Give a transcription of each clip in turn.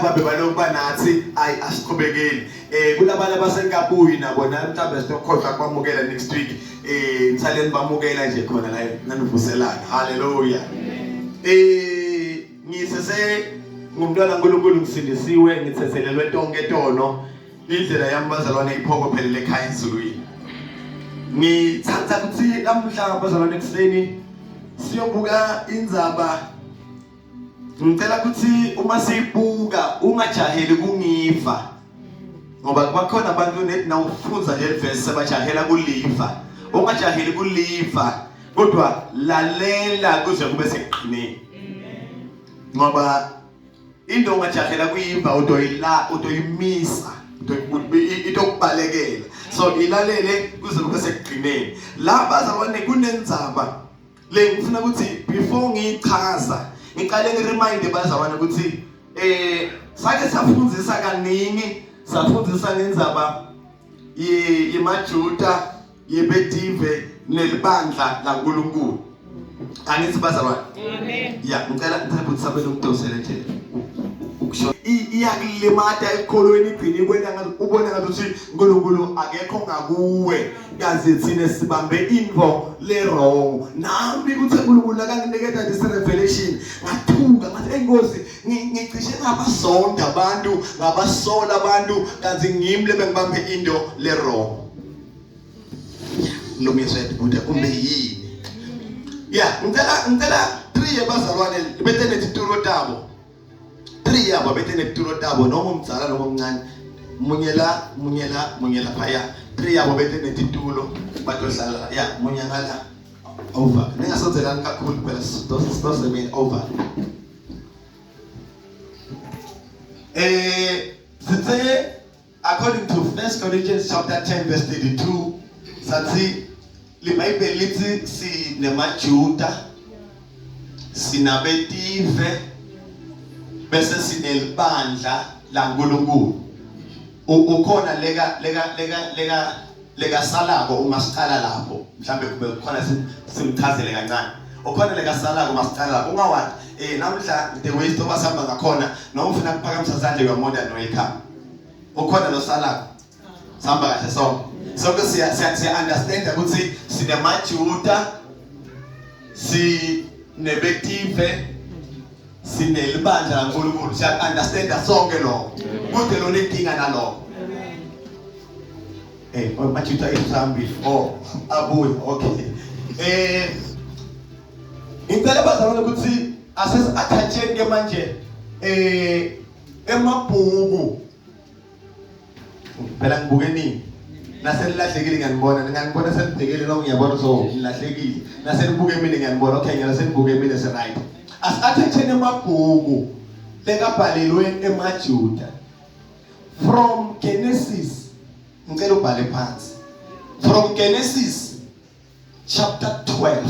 Laba bebaloku nathi ayi asiqhubekeni. Kulabanye abasengabuyi nabo na mhlawumbe sitokhohlwa kwamukela next week. Nisaleni bamukela nje khona la nanivuselana. Hallelujah. Ngisese ngumntwana kaNkulunkulu, ngisindisiwe, ngithethelelwe tonke tono. Indlela yami bazalwane iphokophelele ekhaya ezulwini. Ngithatha ukuthi namuhla bazalwane ekuseni siyobuka indzaba. Ngicela ukuthi uma siyibuka ungajaheli kungiva, ngoba kubakhona abantu nethi nawufunza nje verse sebajahela kuliva. Ungajaheli kuliva, kodwa lalela kuze kube sekugcineni, ngoba into ongajahela kuyiva utoyila utoyimisa, itokubalekela. So ilalele kuze kube sekugcineni. La bazalwane kunendzaba le ngifuna ukuthi before ngiyichaza ngiqale ngiremind bazalwane ukuthi sake safundisa kaningi, safundisa ngendzaba yemaJuda, yebetive nelibandla laNkulunkulu. Angithi bazalwane? Amen. Ya, ngicela ukuthi sabele ukudosele nje ukusho iyakulimata ekholweni, igcina ikwena ngathi ubona ngathi ukuthi uNkulunkulu akekho ngakuwe, kaze thina sibambe into le wrong. Nami uthe uNkulunkulu akanginikeza this revelation, ngathuka ngathi enkosi, ngicishe ngabasonda abantu, ngabasola abantu, kanti ngimi lebengibambe into le wrong. Lungiswe buda kumbe yini? Ya, ngicela 3 yabazalwane bethe netitulo tabo. 3 yabo bethe netitulo tabo, noma umdzala noma omncane, munye la, munye la, munye laphaya. 3 yabo bethe netitulo batohlala. Ya, munye ngala over. Ningasondelani kakhulu phela, sidosemeni over. Sithe according to 1 Corinthians chapter 10 verse 32, sathi liBhayibheli lithi sinemaJuda, sinabetive, bese sinelibandla laNkulunkulu. Ukhona leka leka leka leka lekasalako uma siqala lapho, mhlambe kube khona simchazele kancane. Ukhona lekasalako uma siqala lapho, ungawathi namhla the way stoba sihamba ngakhona, noma ufuna ukuphakamisa isandla, you are more than welcome. Ukhona losalako? Sihamba kahle sonke. Sonke siya understand ukuthi sinemaJuda, sinebetive, sinelibandla laNkulunkulu. Siya understand sonke lokho. Kude lona inkinga nalokho. MaJuda isihambile. Oh, abuye. Okay. Ngicela bazalwane ukuthi asesi attacheni ke manje emabhuku. Phela ngibuke nini? Nasenilahlekile ngiyanibona, ninganibona senibhekile no ngiyabona so nilahlekile. Nasenibuke mina ngiyanibona, okay, ngiyala senibuke mina se right. Asi-attacheni emabhuku lekabhalelwe emaJuda. From Genesis, ngicela ubhale phansi. From Genesis chapter 12.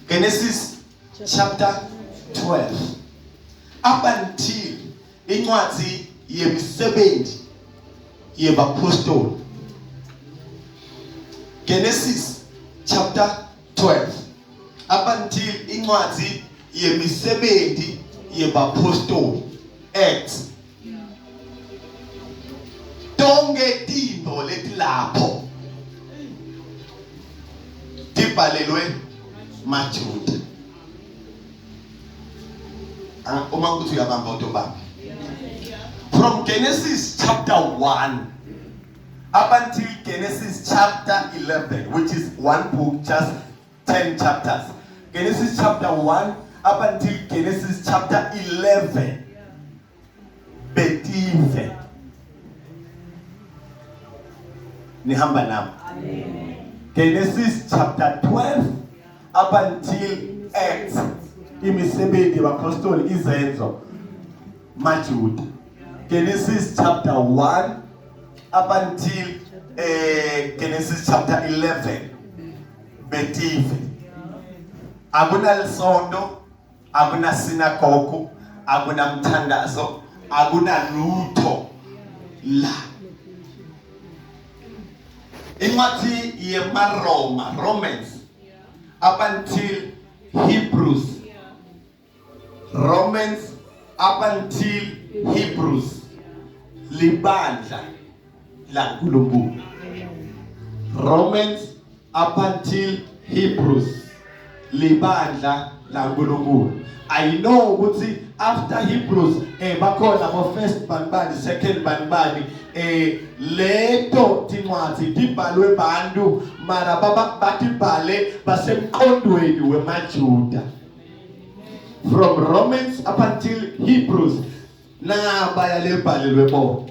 Genesis chapter 12 up until incwadi yemisebenzi yebapostoli. Genesis chapter 12 up until incwadi yemisebenzi yebapostoli, Acts. Tonke tintfo letilapho tibhalelwe maJuda. Uma kuthi uyabamba utobamba. From Genesis chapter 1 up until Genesis chapter 11, which is one book, just 10 chapters. Genesis chapter 1 up until Genesis chapter 11. Betive. Nihamba nami. Genesis chapter 12 up until Acts, imisebenzi yabapostoli, izenzo, maJuda. Genesis chapter 1 up until Genesis chapter 11, betive. Akunalisonto, akunasinagogu, akunamthandazo, akunalutho la. Incwadi yemaRoma, Romans, up until Hebrews. Romans up until Hebrews libandla laNkulunkulu. Romans up until Hebrews libandla laNkulunkulu. I know ukuthi after Hebrews bakhona bo first banibani, second banibani, leto tincwadzi tibhalwe bantu mara baba batibhale basemqondweni wemaJuda. From Romans up until Hebrews nabaya lebhalelwe bona.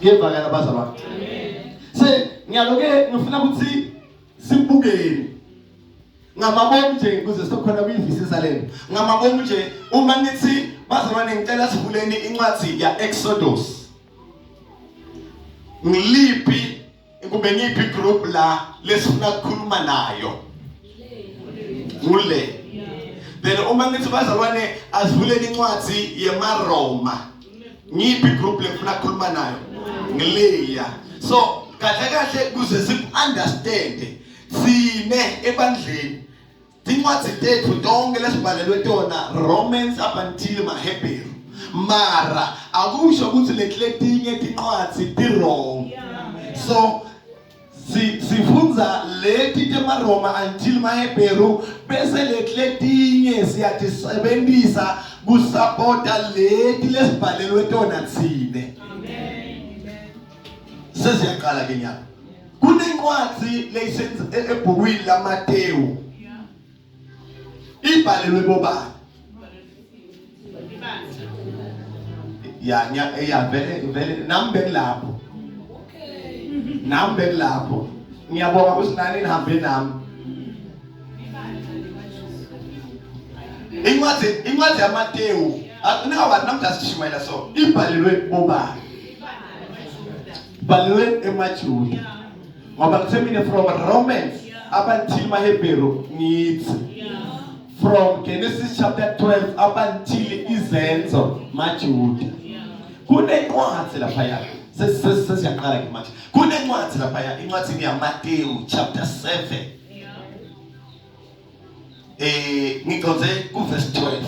Ngevakala bazalwane. Se ngiyaloke ngifuna ukuthi sibukeni ngamabomu nje ukuze sizokhona ukuyivisisa lento. Ngamabomu nje uma ngithi bazalwane ngicela sivuleni incwadi ya Exodus. Ngiliphi kube ngiphi group la lesifuna ukukhuluma nayo? Ngule. Then uma ngithi bazalwane asivuleni incwadi yemaRoma. Ngiphi group lefuna ukukhuluma nayo? Ngileya. So kahle kahle kuze siku understand sine ebandleni tincwadzi tethu tonke lesibhalelwe tona Romans up until maHebheru, mara akusho ukuthi letletinye tincwadzi ti wrong. So sifundza leti temaRoma until maHebheru, bese letletinye siyatisebenzisa kusapota leti lesibhalelwe tona tsine. Sesiyaqala ke nyalo. Kunencwadi leyisenza ebhukwini laMatewu. Ibhalelwe bobani? Ya nya ya vele vele nami bengilapho. Nami bengilapho. Ngiyabonga ukuthi nani nihambe nami. Incwadi yaMatewu akunawani namhla sishumayela so ibhalelwe bobani? Ibhalelwe emaJuda. Ngoba ngithe mina from Romans up until maHebheru ngithi from Genesis chapter 12 up until izenzo maJuda. Kunencwadi lapha sesiyaqala ke manje. Kunencwadi lapha incwadi yaMatewu chapter 7. Ngiconze ku verse 12.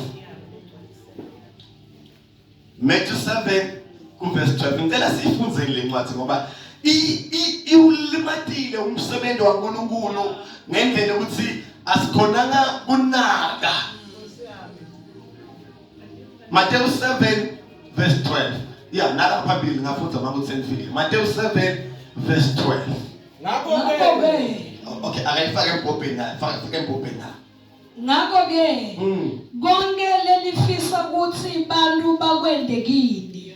Matthew 7 ku verse 12. Ngicela siyifundzeni le ncwadi ngoba iwulimatile umsebenzi waNkulunkulu ngendlela ukuthi asikhonanga kunaka. Matthew 7 verse 12. Yeah, nala phambili ngafundza mangu 10. Matthew 7 verse 12. Ngakho-ke Okay, akayifake embhobheni na, faka embhobheni na. Ngakho-ke konke lenifisa ukuthi bantu bakwende kini,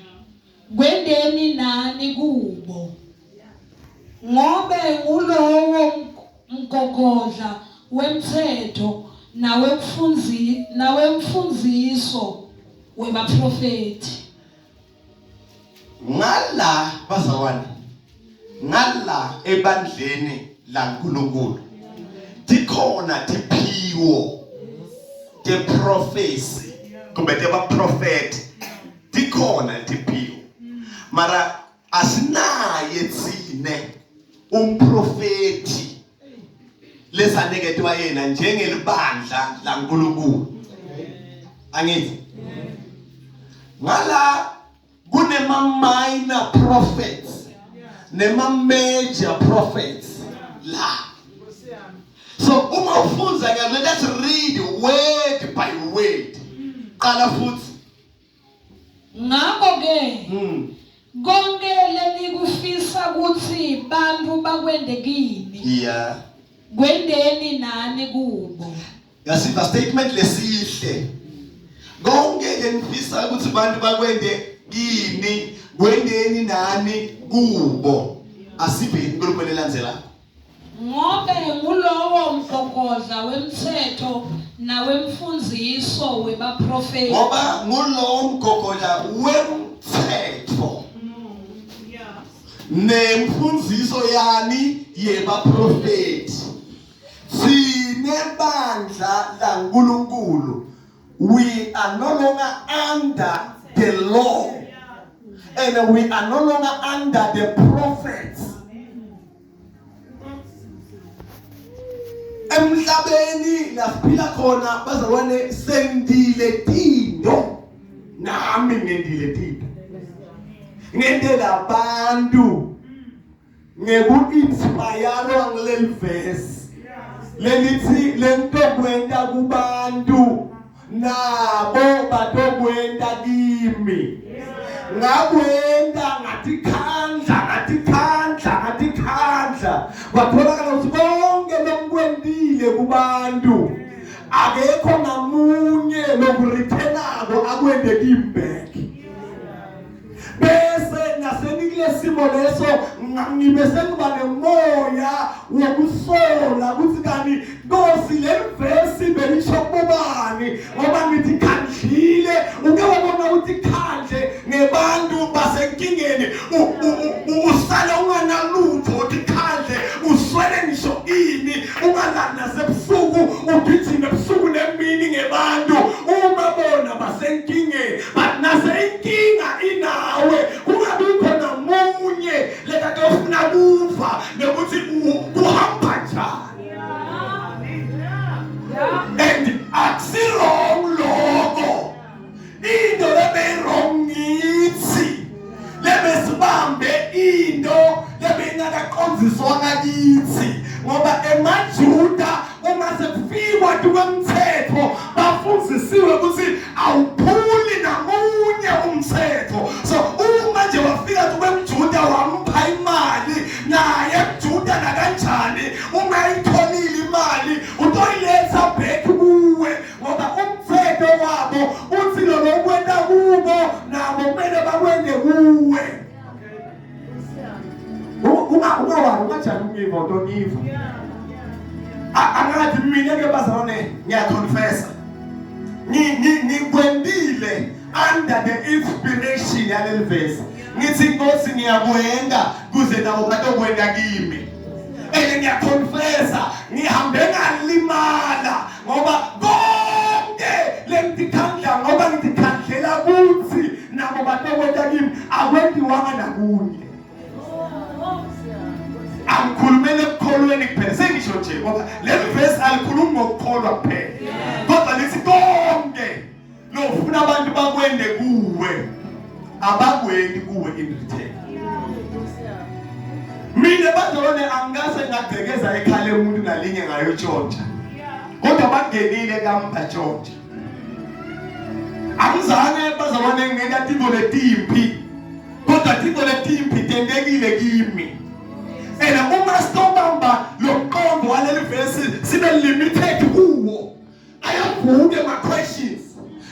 kwendeni nani kubo, ngobe ngulowo mgogodla wemthetho nawemfundziso webaprofethi. Ngala bazalwane, ngala ebandleni laNkulunkulu tikhona tiphiwo te prophecy kumbe te baprofeti, tikhona tiphiwo, mara asinaye tsine umprofeti lesaniketwa yena njengelibandla laNkulunkulu. Angithi ngala kunema minor prophets nema major prophets la. So uma ufunza ke, let's read word by word. Qala futhi. Ngakho-ke konke lenikufisa ukuthi bantu bakwende kini, kwendeni nani kubo. Yasiva statement lesihle. Konke lenifisa ukuthi bantu bakwende kini, kwendeni nani kubo. Asive inkulumo lelandzelako. Ngobe ngulowo mgogodla wemthetho nawemfundziso webaprofeti. Ngoba ngulowo mgogodla wemthetho nemfundziso yani yebaprofeti. Sinebandla laNkulunkulu. We are no longer under the law and we are no longer under the prophets. Emhlabeni lasiphila khona bazalwane sendile tinto. Nami ngendile tinto. Ngentela abantu ngeku-inspirwa ngileli verse lelithi lento kwenta kubantu nabo batokwenta kimi. Ngakwenta ngatikhandla ngatikhandla ngatikhandla, kwatholakala ukuthi konke lokukwentile kubantu akekho namunye lokurithenako akwente kimi back. Bese nasenikule simo leso ngibe sengiba nemoya wokusola ukuthi kani Nkosi le verse belisho kubani, ngoba ngithi khandlile. Uke wabona ukuthi khandle ngebantu basenkingeni, usale unganalutho, uthi khandle uswele ngisho ini, ungalali nasebusuku, ugijime ebusuku nemini ngebantu uma bona basenkingeni, but nase inkinga inawe kungabikho namunye lekade ufuna kuva nokuthi kuhamba njani. And akusi-wrong lokho. Into lebe-wrong ngithi lebesibambe into lebeyingakaqondiswanga kithi, ngoba emaJuda uma sekufikwa kwemthetho bafundzisiwe ukuthi awuphuli namunye umthetho. So uma nje wafika kwemJuda wampha imali, naye mJuda nakanjani uma ayitholile imali utoyiletha back kuwe, ngoba umthetho wabo uthi lo lokwenta kubo nabo kumele bakwente kuwe. Unga ungawari ungajali ungiva utongiva. Angathi mina ke bazalwane, ngiyaconfessa ngikwendile under the inspiration yaleli verse. Ngithi Nkosi ngiyakwenda kuze nabo batokwenda kimi, and ngiyaconfessa ngihambe ngalimala, ngoba konke lengitikhandla, ngoba ngitikhandlela kuthi nabo batokwenda kimi, akwentiwanga nakunye. Angikhulumele ekukholweni kuphela, sengisho nje ngoba leli verse alikhulumi ngokukholwa kuphela, kodwa lithi konke lofuna abantu bakwende kuwe abakwendi kuwe in return. Mina bazalwane angikase ngagcekeza ekhala umuntu nalinye ngayotshontsha, kodwa bangenile kambatshontsha. Angizange bazalwane ngenta tinto letimpi, kodwa tinto letimpi tentekile kimi. And uma sitobamba lo mqondo waleli verse sibe limited kuwo, ayavuka ama questions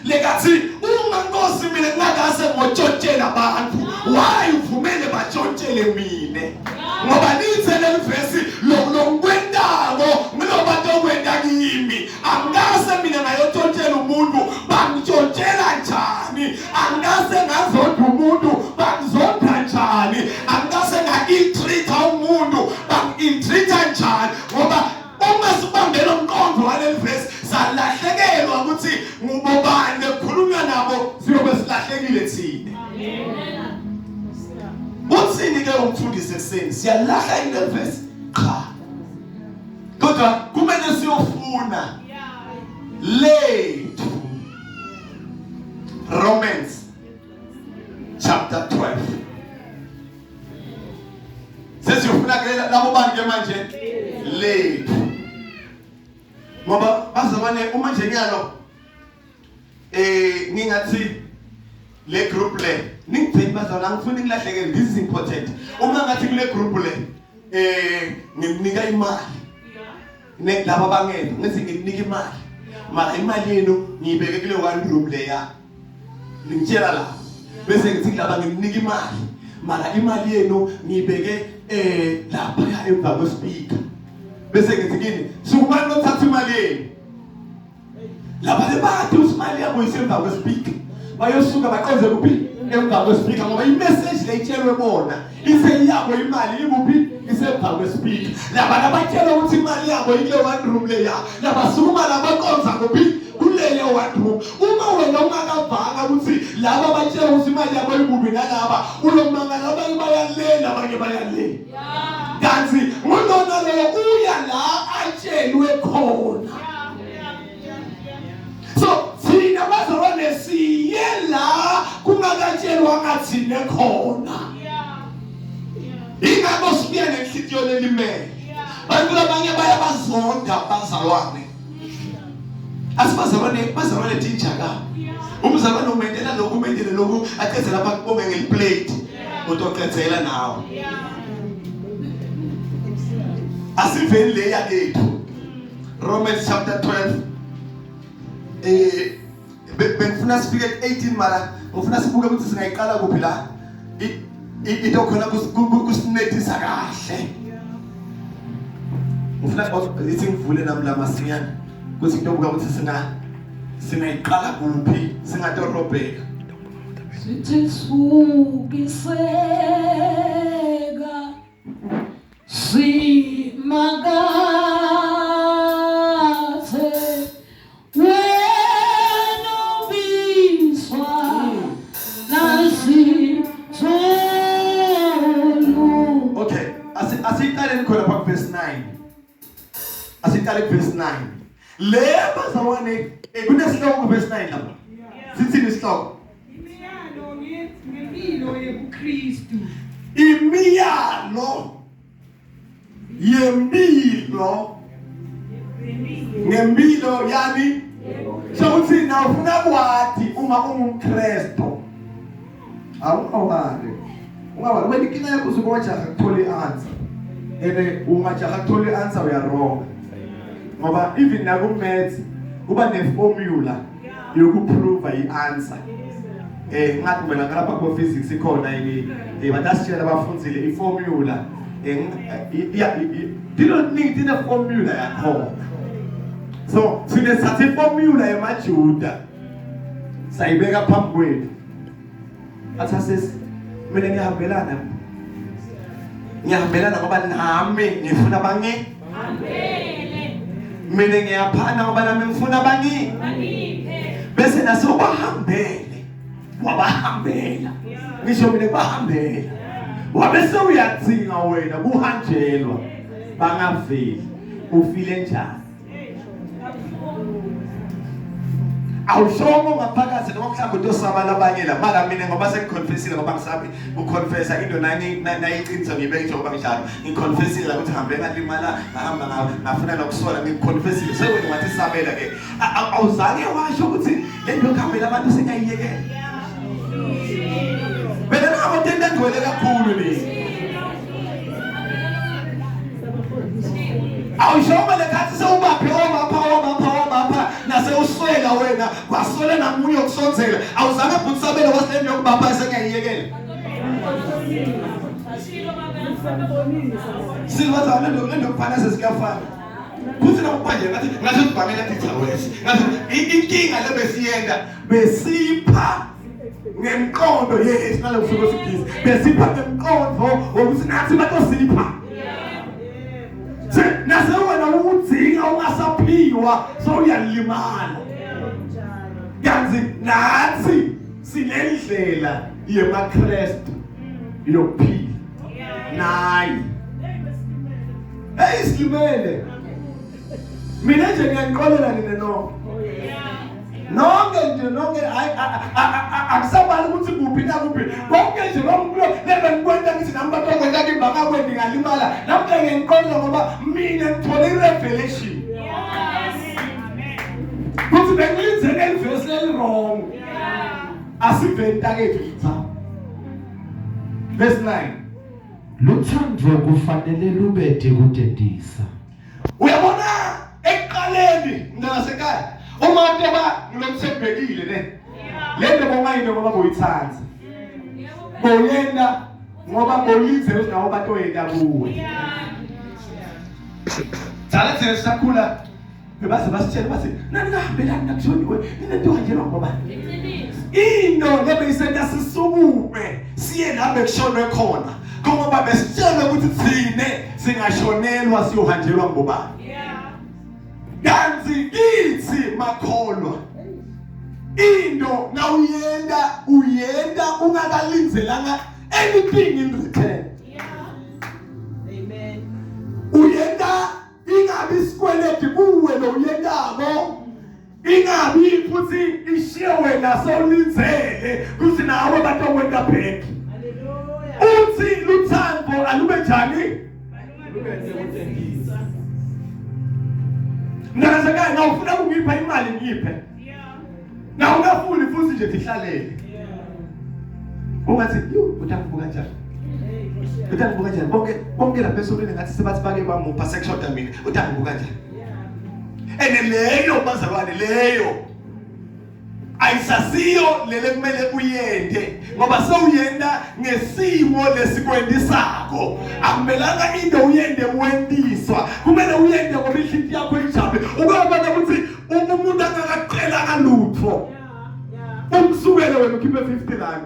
lekathi uma Nkosi mina ngingakase ngotshontshela abantu, why uvumele batshontshele mina? Ngoba lithe leli verse lo lokwentako ngilobantu okwenta kimi. Angikase mina ngayotshontshela umuntu, bangitshontshela njani? Angikase ngazonda umuntu, bangizonda njani? Angikase nga-ill-treat-a umuntu, bangi-ill-treat-a njani? Ngoba uma sibambe lo mqondo waleli verse salahlekelwa ukuthi ngubobani lekukhulunywa nabo, siyobe silahlekile thina. Uthini ke umfundisi ekuseni? Siyalahla ile verse? Cha, kodwa kumele siyofuna lethu. Romans chapter 12, sesiyofuna ke labo bantu ke manje lethu, ngoba bazalwane uma nje ngiyalo ngingathi le group le ningigcini bazalwane, angifuni ngilahlekele, this is important. Uma ngathi kule group le ngimnika imali ne laba bangeva, ngithi ngimnika imali, mara imali yenu ngiyibeke kule one room leya, ngitshela la, bese ngithi kulaba ngimnika imali, mara imali yenu ngiyibeke lapha emva kwespeaker, bese ngithi kini sukumani nothatha imali yenu. Laba lebathi usimali yabo isemva kwespeaker, bayosuka baqonze kuphi? Emva kwespeaker, ngoba imessage leyitshelwe bona ise yabo imali ikuphi? Isemva kwespeaker. Laba labatshela ukuthi imali yabo ikule one room leya, labasukuma labaqonza kuphi? Kuleyo one room. Uma wena ungakavanga ukuthi laba batshela ukuthi imali yabo ikuphi nalaba, uyomangala abanye bayalela, abanye bayale, kanti ngulona loyo uya la atshelwe khona. So thina bazalwane siye la. Wangathine khona. Ingakho sibuya nenhliziyo lelimele. Abantu labanye bayabazonda abazalwane. Asibazalwane, bazalwane tinjaka. Umzalwane umendela lokhu, umendele lokhu, aqedze lapha kubonge ngeliplate. Utoqedzela nawe. Asiveni le yakethu. Romans chapter 12. Bengifuna sifike ku-18 mara ngifuna sibuke ukuthi singayiqala kuphi la. Into khona kusinethisa kahle. Ngifuna ithi ngivule nami la masinyane ukuthi ngiyobuka ukuthi singayiqala kuphi singatorobheka. Sithi sukiseka simakathe wena ubizwa nasithulu. Okay, asiqaleni khona pha verse 9. Asiqale ku verse 9. Le bazalwane kunesihloko ku verse 9 lapha. Sithini isihloko? Imiyalo ngempilo yobuKristu. Imiyalo yempilo ngempilo yani sokuthi na ufuna kwati uma ungumKristu. Awungawari. Ungawari wena inkinga yakho usuke wajaha kuthola i-answer. Ene ungajaha kuthola i-answer uyaronga. Ngoba even naku maths kuba ne-formula yokuprove i-answer. Ngathi mina ngalapha ko physics ikhona yini batasitshela abafundzile i-formula dilo ningi tine formula yakhona. So sine sathi formula yemaJuda sayibeka phambi kwethu. Athi sisi mina ngiyahambelana. Ngiyahambelana ngoba nami ngifuna bangi hambele. Mina ngiyaphana ngoba nami ngifuna bangi bangiphe. Bese nasobahambele wabahambela. Ngisho mina kubahambela. Wabe sewuyadzinga wena kuhanjelwa bangaveli ufile njani? Awushongo ngaphakathi noma mhlawumbe utosaba labanye la mara mina ngoba sengiconfessile ngoba ngisabi uconfessa into nayiqiniso ngibeke njengoba nginjalo. Ngiconfessile ukuthi ngihambe ngalimala ngahamba ngafuna nokusola ngiconfessile sewena wathi sabela ke. Awuzange washo ukuthi le nto yokuhambela abantu sengiyayiyekela. Mina nabo into engcwele kakhulu le. Awushongo lekhathi sewubaphe omapha omapha omapha nasewuswela wena kwaswela namunye okusonzela. Awuzange futhi sabele wasileni yokubapha sengiyayiyekela. Silwazana lento kufana sesikafana. Futhi nakubanje ngathi sibhakela titha wesi. Ngathi inkinga le besiyenda besipha ngemqondo yes nalo kusuke sigisi besipha ngemqondo wokuthi nathi batosipha. Nase wena udzinga ungasaphiwa so uyalimala. Kanti nathi sinendlela yemaKristu yokuphila. Nayi. Hey silimele. Mina nje ngiyanixolela nina nonke. Nonke nje nonke akusabali ukuthi kuphi na kuphi. Konke nje lokho lebe ngikwenta ngithi nami batokwenta kimi bangakwendi ngalimala. Namhla ngiyanixolela ngoba mina ngithole i-revelation. Kuthi bengilindzele livesi leli wrong. Asiveni takethu litha. Verse 9. Luthando kufanele lube dekudedisa. Uyabona ekuqaleni mntanasekhaya uma ntoba ngilomthembekile ne. Le nto bongayinto ngoba boyithanda. Boyenda ngoba bolindze ukuthi nawo batoyenda kuwe. Dala thina sisakhula bebaze basitshela bathi nani kahambelani nakushoniwe ninento kanjena ngoba into lebeyisenta sisukume siye la bekushonwe khona ngoba besitshelwe ukuthi thine singashonelwa siyohanjelwa ngobani. Kanti kithi makholwa into nawuyenda uyenda ungakalinzelanga anything in return. Amen. Uyenda ingabi isikweleti kuwe lo uyendako, ingabi futhi ishiye wena sewulindzele. ulindzele kuthi nawe batokwenta back. Uthi luthando alube njani? Mntakasekhaya, na ufuna kungipha imali ngiphe. Na ungafuni futhi nje tihlalele. Ungathi yo utangibuka kanjani? Utangibuka kanjani? Bonke bonke lapha esontweni ngathi sebathi bake bamupha sekushoda mina. Utangibuka kanjani? Ene leyo bazalwane leyo ayisasiyo lele kumele uyende ngoba sewuyenda ngesimo lesikwendisako. Akumelanga into uyende uwendiswa, kumele uyende ngoba inhliziyo yakho ijabule. Ukubona ukuthi umuntu angakaqela kalutho umsukele wena ukhiphe 50 rand,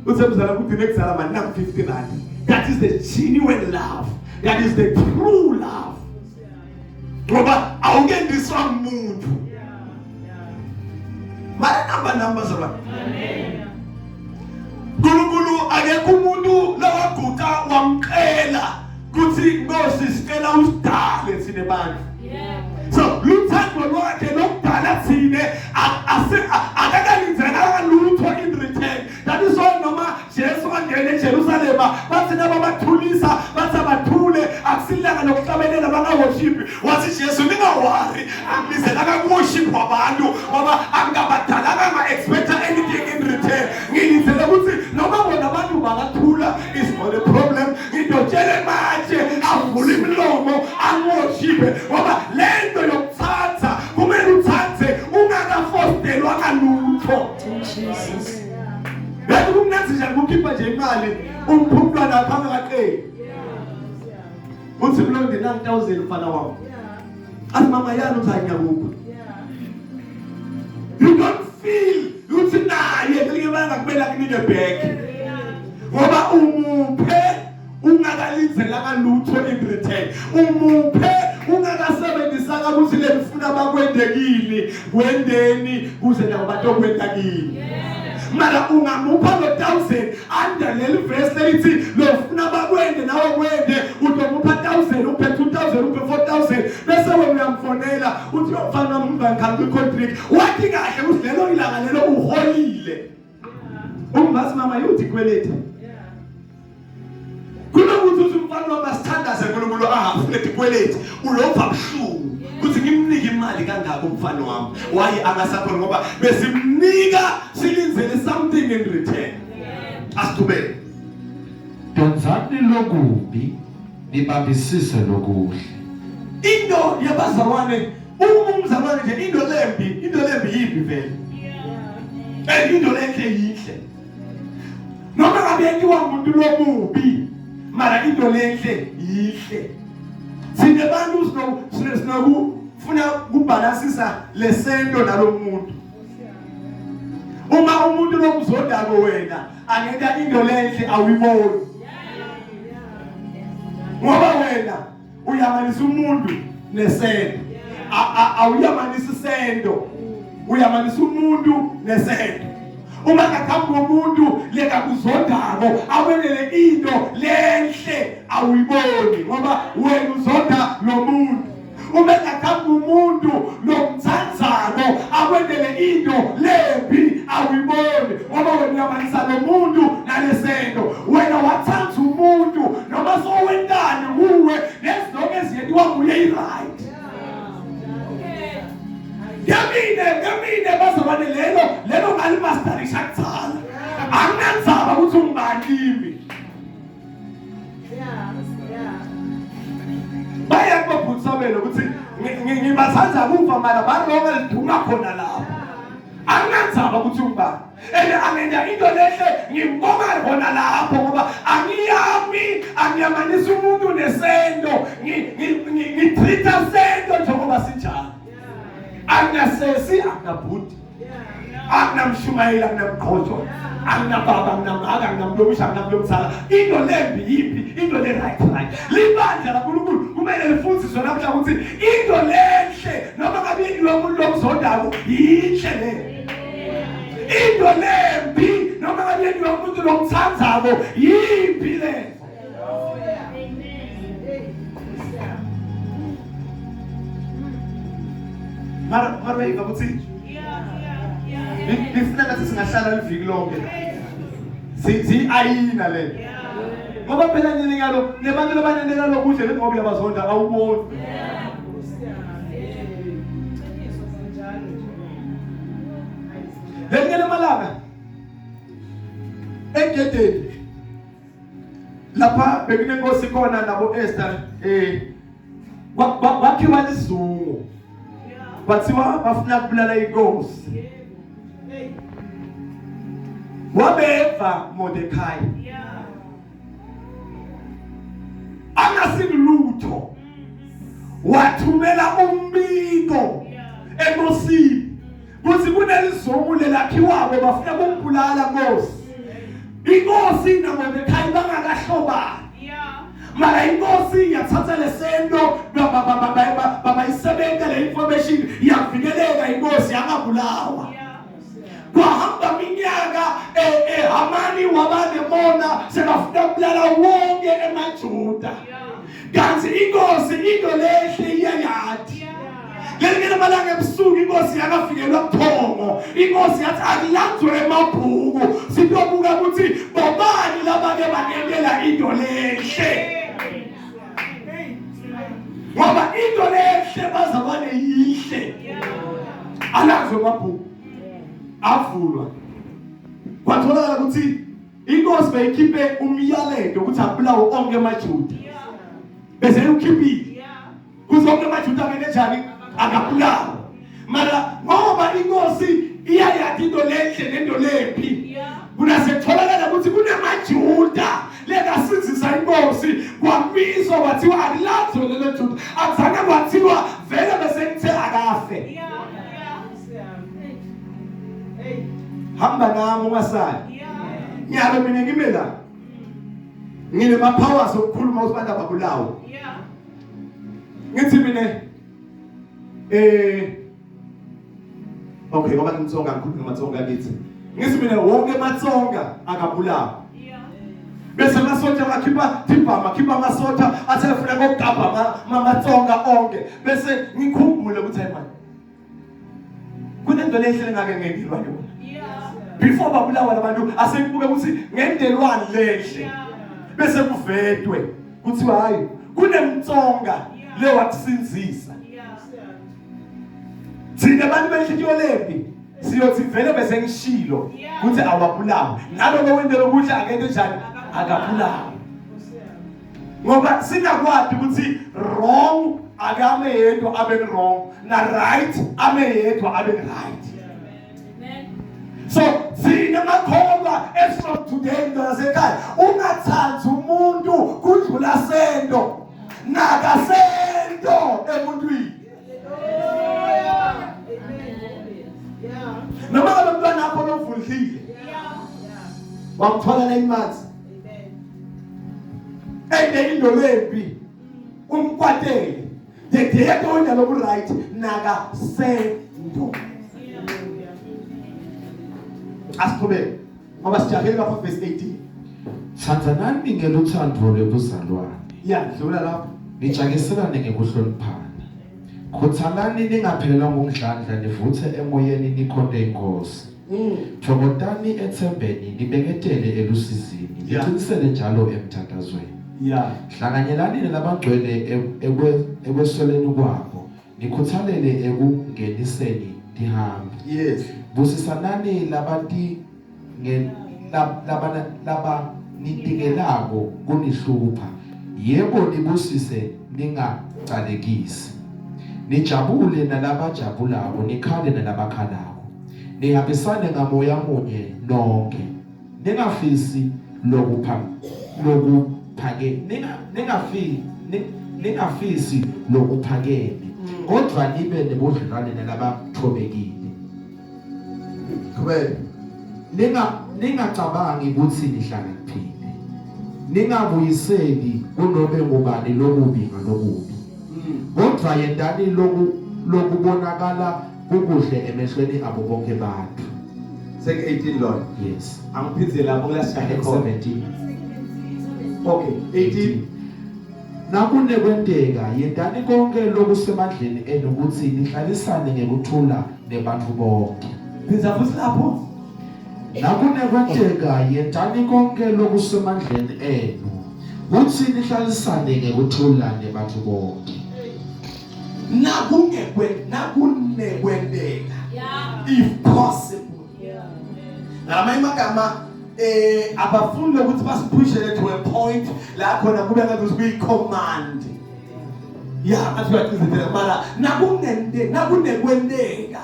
uthe mzala ukuthi nekuzala mani naku 50 rand. That is the genuine love, that is the true love, ngoba awukendiswa umuntu. Mara namba namba zalwane, uNkulunkulu akekho umuntu lowaguqa wamcela kuthi Nkosi sicela usidale thine bantu. So luthando lwakhe lokudala thine akakalindelanga lutho in return. That is why noma Jesu angene eJerusalema bathi naba bathulisa bathi abathule akusilanga lokuhlabelela bangaworship. Wathi Jesu ningawari, angibizelanga kuworship wabantu ngoba angabadalanga nga expect anything in return. Ngilindele ukuthi noma bona abantu bangathula is not a problem, ngidotshele manje avule imilomo angiworship, ngoba lento yokuthatha kumele uthathe ungakafostelwa kalutho. Jesus. Yathi kumnanzi njani ukukhipha nje imali umpha umntwana wakho angakaqeli. Uthi mlondi 9000 mfana wami. Athi mama yani uthi ngiyakupha. You don't feel uthi naye ngelinye ilanga kumele akunike back. Ngoba umuphe ungakalindelanga lutho in return. Umuphe ungakasebenzisanga ukuthi lefuna bakwendekile wendeni kuze nabo batokwenda kini. Mara ungamupha lo 1000 under leli verse lelithi lofuna bakwende nawe kwende, utomupha 1000 uphe 2000 uphe 4000 bese wena uyamfonela uthi uyofana umngani khami kwi-cold drink. Wathi kahle ukuthi lelo ilanga lelo uholile. Umbazi mama yothi kweleti. Kunokuthi uthi umfana wami asithandaze uNkulunkulu ahafune tikweleti, ulova buhlungu kuthi ngimnike imali kangaka umfana wami. Why angasakhona? Ngoba besimnika silindzele something in return. Asithubeke. Donzani lokubi nibambisise lokuhle. Into yabazalwane, uma umzalwane nje into lembi yimbi vele. Into lenhle yihle. Noma ngabe yentiwa umuntu lomubi, mara into lenhle yihle. Sine bantu sinokufuna kubalansisa lesento nalomuntu. Uma umuntu lomzondako wena angenta into lenhle awuyiboni. Ngoba wena uyamanisa umuntu nesento. Awuyamanisa isento. Uyamanisa umuntu nesento. Uma ngaphambi komuntu lekakuzondako awenele into lenhle awuyiboni ngoba wena uzonda lo muntu. Uma ngaphambi komuntu lomthandzako awenele into lembi awuyiboni ngoba wena uyamanisa lo muntu nalesento. Wena wathanda umuntu noma sowentani kuwe nezinto eziyentiwa nguye i-right. Ngamine bazalwane lelo ngalimasterisha kutsala. Anginandzaba ukuthi ungubani kimi. Baya kubabhutisabelo ukuthi ngibathanda kufa mara baronga liduma khona lapho. Anginandzaba ukuthi ungubani. Ene angenda into lehle ngimbonga khona lapho ngoba angiyami angiyamanisa umuntu nesento ngitreat sento njengoba sinjalo. Anginasesi anginabhuti, anginamshumayeli, anginamqhojo, anginababa, anginamaka, anginamlomisha, anginamlomzala. Into lembi yiphi? Into le right right. Libandla laNkulunkulu kumele lifundiswe namhla ukuthi into lenhle noma ngabe yenziwa umuntu lomzondako yinhle le. Into lembi noma ngabe yenziwa umuntu lomthandzako yimbi le. Mara mara ukuthi nifuna Sengathi singahlala liviki lonke. Si ayina le. Ngoba phela nini ngalo nebantu labanenela lokuhle ngoba uyabazonda awuboni. Lelinye lamalanga egedeni lapha bekunenkosi khona nabo Esther kwakhiwa lizungu kwathiwa bafuna kubulala inkosi. Wabeva Mordekai angasilutho, wathumela umbiko enkosini kuthi kunelizungu lelakhiwako bafuna kumbulala nkosi. Inkosi naMordekai bangakahlobani. Mara inkosi yathatha lesento babayisebenta le information yavikeleka inkosi yangabulawa. Kwahamba minyaka Hamani wabanemona sekafuna kubulala wonke emaJuda. Kanti inkosi into lehle iyayadi. Ngelinye lamalanga ebusuku inkosi yakafikelwa buthongo. Inkosi yathi akulandzwe emabhuku sitobuka ukuthi bobani labake bangendela into lehle. Ngoba into lehle bazabane yihle. Alandzwe emabhuku avulwa. Kwatholakala ukuthi inkosi beyikhiphe umyalezo ukuthi akubulawe onke amaJuda. Bese ukhiphile. Kuze onke amaJuda angene njani akabulawa. Mara ngoba inkosi iyayadi into lenhle nento lembi. Kunasetholakala ukuthi kunamaJuda lekasinzisa inkosi kwamiswa kwathiwa akulandzwe lelo Juda. Akuzange kwathiwa vele bese ngithe akafe. Hamba nami ungasali. Ngiyalo mina ngime la. Ngine ma powers okukhuluma ukuthi abantu ababulawa. Ngithi mina okay ngoba ngimtsonga ngikhuluma ngamatsonga kithi. Ngithi mina wonke amatsonga akabulawa. Bese amasotja akhipha thibhama akhipha amasotja athe efuna kokugabha amatsonga onke. Bese ngikhumbule ukuthi hayi man. Kunento lehle ngake ngekilwa yona. Before babulawa labantu asengibuke ukuthi ngendelwani lehle. Bese kuvetwe kuthiwa hayi kunemtsonga le wakusinzisa. Thina abantu benhliziyo lembi siyothi vele bese ngishilo ukuthi awabulawa. Naloko wendelo kuhle akente njani akabulawa. Ngoba singakwadi ukuthi wrong akame yedwa abe wrong na right ame yedwa abe right. So thina makholwa as from today ndodasekhaya ungathanzi umuntu kudlula sento nakasento emuntwini. Noma ngabe umntwana wakho lovundlile wamthola 9 months ende into lembi umkwatele the day wena lobu right nakasento. Asiqhubeke ngoba sijahele lapho verse 18. Thandanani ngeluthando lwebuzalwane. Dlula lapho. Nijakiselane ngekuhloniphana. Khuthalani ningaphelelwa ngumdlandla nivuthe emoyeni nikhonde inkosi. Thokotani ethembeni nibeketele elusizini. Niqinisele njalo emthandazweni. Hlanganyelani nalabangcwele ekwesweleni kwabo. Nikhuthalele ekungeniseni tihambi. Yes. Busisanani labati laba nitingelako kunihlupha. Yebo nibusise ningacalekisi. Nijabule nalabajabulako nikhale nalabakhalako. Nihambisane ngamoya munye nonke. Ningafisi lokuphake ningafisi lokuphakeme. Kodwa nibe nebudlelwane nalabathobekile. Qhubeka. Ningacabangi ukuthi nihlakaniphile. Ningabuyiseli kunobe ngubani lokubi ngalokubi. Kodwa yendani lokubonakala kukuhle emehlweni abo bonke bantu. Sek 18 Lord. Yes. Angiphindze lapho kulashaye khona. 17. Okay, 18. Nakunekwenteka yendani konke lokusemandleni enu ukuthi nihlalisane ngekuthula nebantu bonke. Phindza futhi lapho. Nakunekwenteka yentani konke lokusemandleni enu kutsi nihlalisane ngekuthula nebantu bonke. Nakungekwe nakunekwenteka. If possible. Ngamanye amagama abafuni ukuthi basiphushele to a point la khona kube ngathi kuyi command. Ya ngathi uyacindezela mara nakunente nakunekwenteka.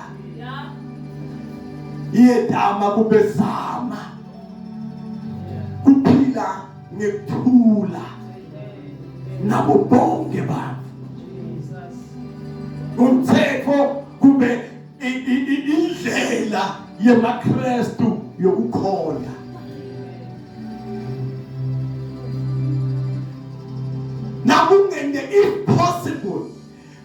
Yedama kubezama. Kuphila ngekuthula nabo bonke bantu. Umthetho kube indlela yemaKristu yokukhonza. Nakungende if possible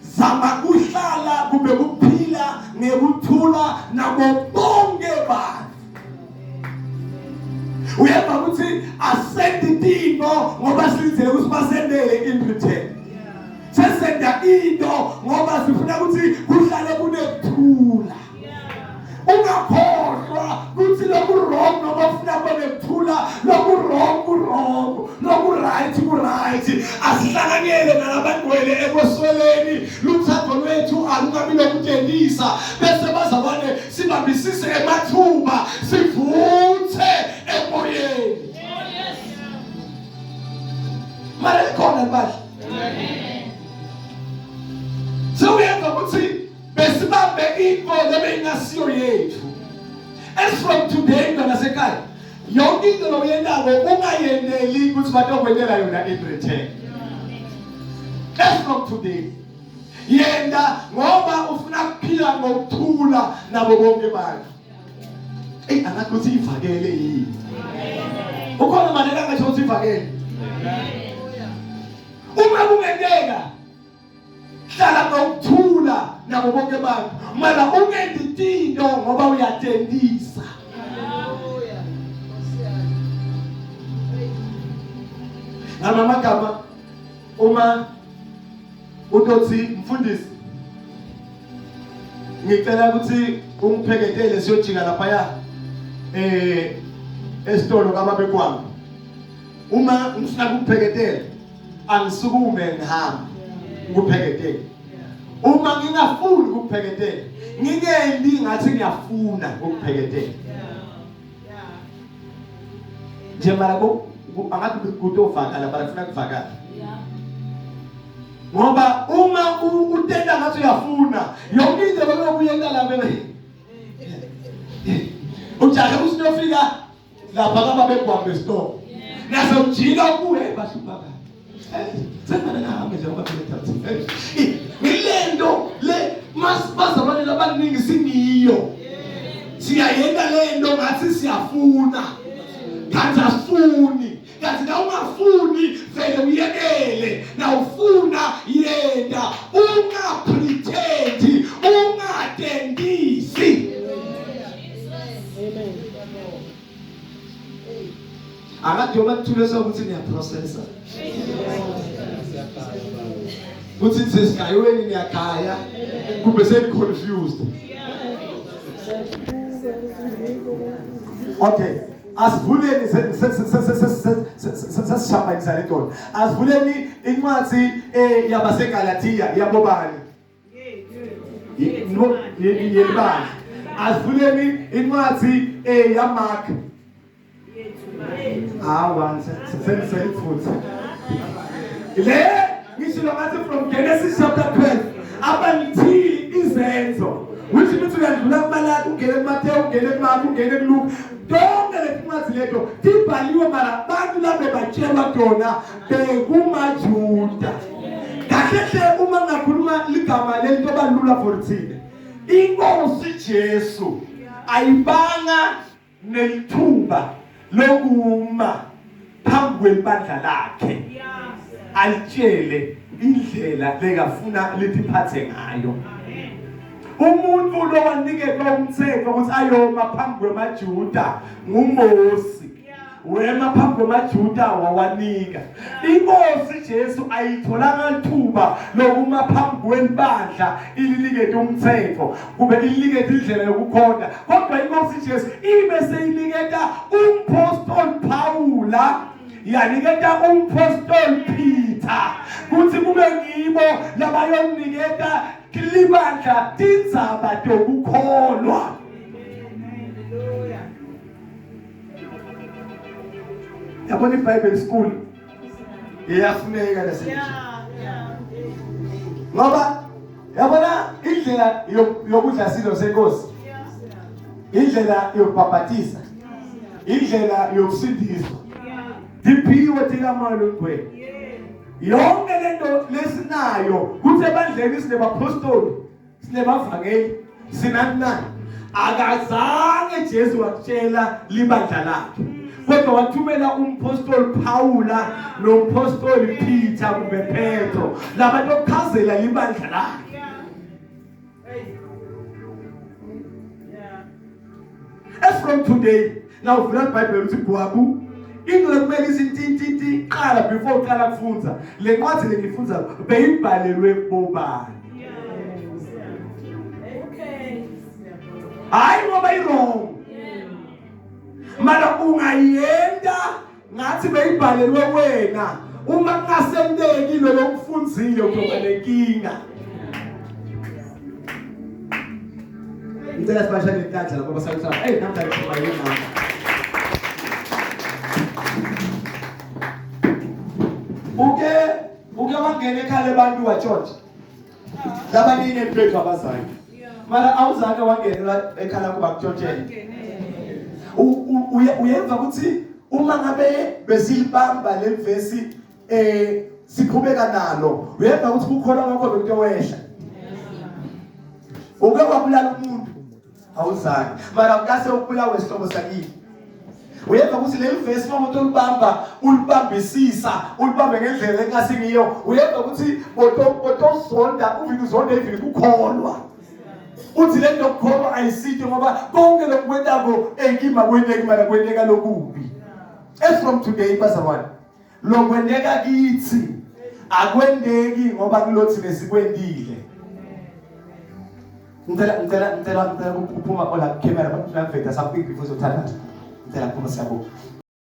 zama kuhlala kube kuphila ngekuthula nabo bonke bantu. Uyeva ukuthi asendi tinto ngoba silindele ukuthi basendele in return. Sesenda into ngoba sifuna ukuthi kuhlale kunekuthula. Ungakhohlwa ukuthi lokhu wrong noma ufuna kube nekuthula, lokhu wrong ku wrong, lokhu right ku right. Asihlanganyele nalabangcwele ekwesweleni, luthando lwethu alungabi lokutshengisa bese bazalwane sibambisise emathuba sivuthe emoyeni. Mara likhona libandla. Sewuyenza ukuthi besibambe into lebeyingasiyo yethu. As from today mntanasekhaya, yonke into loyentako ungayeneli ukuthi batokwentela yona in return. As from today yenda ngoba ufuna ukuphila ngokuthula nabo bonke abantu. Ey angathi ukuthi ivakele yini. Ukhona manje angasho ukuthi ivakele. Uma kungenteka hlala ngokuthula nabo bonke abantu, mara ungendi tinto ngoba uyatendisa. Ngamagama uma utothi mfundisi ngicela ukuthi ungipheketele siyojika laphaya esitolo kababekwami. Uma ngifuna ukupheketela angisukume ngihambe ngikupheketele. Uma ngingafuni ukupheketela ngingendi ngathi ngiyafuna ukupheketela. Nje mara angathi kutovakala mara kufuna kuvakala. Ngoba uma utenda ngathi uyafuna yonke into lokuyenta lapha ujahe usiyofika lapha kababegwambe esitolo nase ujika ubuye bahlupha kabi sengane ngahambe nje ngoba phela ngilento le masibazalwane labaningi singiyo siyayenda lento ngathi siyafuna kanti asifuni. Kanti na ungafuni vele uyekele, na ufuna yenda, ungapretend, ungatendisi. Angathi uma kuthule sokuthi niyaprocessa kuthi nisesigayweni niyagaya kumbe seni-confused. Okay, asivuleni sesishambanisa le nto. Asivuleni incwadi yabaseGalatia yabobani yelibandla. Asivuleni incwadi yaMark. Awa sengifuthi le ngisho ngathi from Genesis chapter 12 up until izenzo, which means uyadlula kuMalaki, ungene kuMateyu, ungene kuMark, ungene kuLuke. Tonke letincwadzi leto tibhaliwe mara bantu labebatshelwa tona bekumaJuda. Kahle hle uma ngakhuluma ligama leli toba lula for thina. Inkosi Jesu ayibanga nelithuba lokuma phambi kwebandla lakhe alitshele indlela lekafuna litiphathe ngayo. Umuntu lo waniketwa umthetho ukuthi ayoma phambi kwemaJuda nguMosi. Wema phambi kwamaJuda wawanika. Inkosi Jesu ayitholanga lithuba lokuma phambi kwelibandla ilinikete umthetho, kube ilinikete indlela yokukhonta. Kodwa inkosi Jesu ibe seyiniketa umpostoli Paula, yaniketa umpostoli Peter kuthi kube ngibo labayoniketa libandla tindzaba tokukholwa. Yabona iBible school iyafuneka lesenje, ngoba yabona indlela yokudla silo senkosi, indlela yokubhabhatisa, indlela yokusindiswa, tiphiwe tikamoya longcwele. Yonke lento lesinayo kuthi ebandleni sinebapostoli, sinebavangeli, sinani nani. Akazange Jesu wakutshela libandla lakhe, kodwa wathumela umpostoli Paula nompostoli Peter kumbe Petro labantu okuchazela libandla lakhe. As from today, now uvula iBhayibheli uthi gwabu, into lekumele isintintinti qala before uqala kufundza le ncwadi lengifunza beyibhalelwe bobani. Hayi ngoba i-wrong, mara ungayenda ngathi beyibhalelwe wena. Uma kungasenteki lo lokufundzile uzoba nenkinga. Ngicela sibashane intandla lapho basakuthi hey namhlanje sibayini nami. Uke wangena ekhaya abantu watshontsha labanini empethu abazali, mara awuzange wangena ekhaya kuba kutshontshele. Uyeva ukuthi uma ngabe besilibamba le vesi siqhubeka nalo, uyeva ukuthi kukholwa kwakho bekuyowehla. Uke wabulala umuntu, awuzange, mara kase ubulawe isihlobo sakini. Uyeva ukuthi leli vesi uma umuntu ulibamba, ulibambisisa, ulibambe ngendlela engasingiyo, uyeva ukuthi botozonda uvile, uzonda even kukholwa. Uthi le nto yokukholwa ayisithi, ngoba konke lokukwentako enkima kwenteki, mara kwenteka lokubi. As from today bazalwane, lokwenteka kithi akwenteki ngoba kulothi lesikwentile. Ngicela ukuphuma ola camera, ngiveda something before uzothatha. Ngicela kuphuma, siyabonga.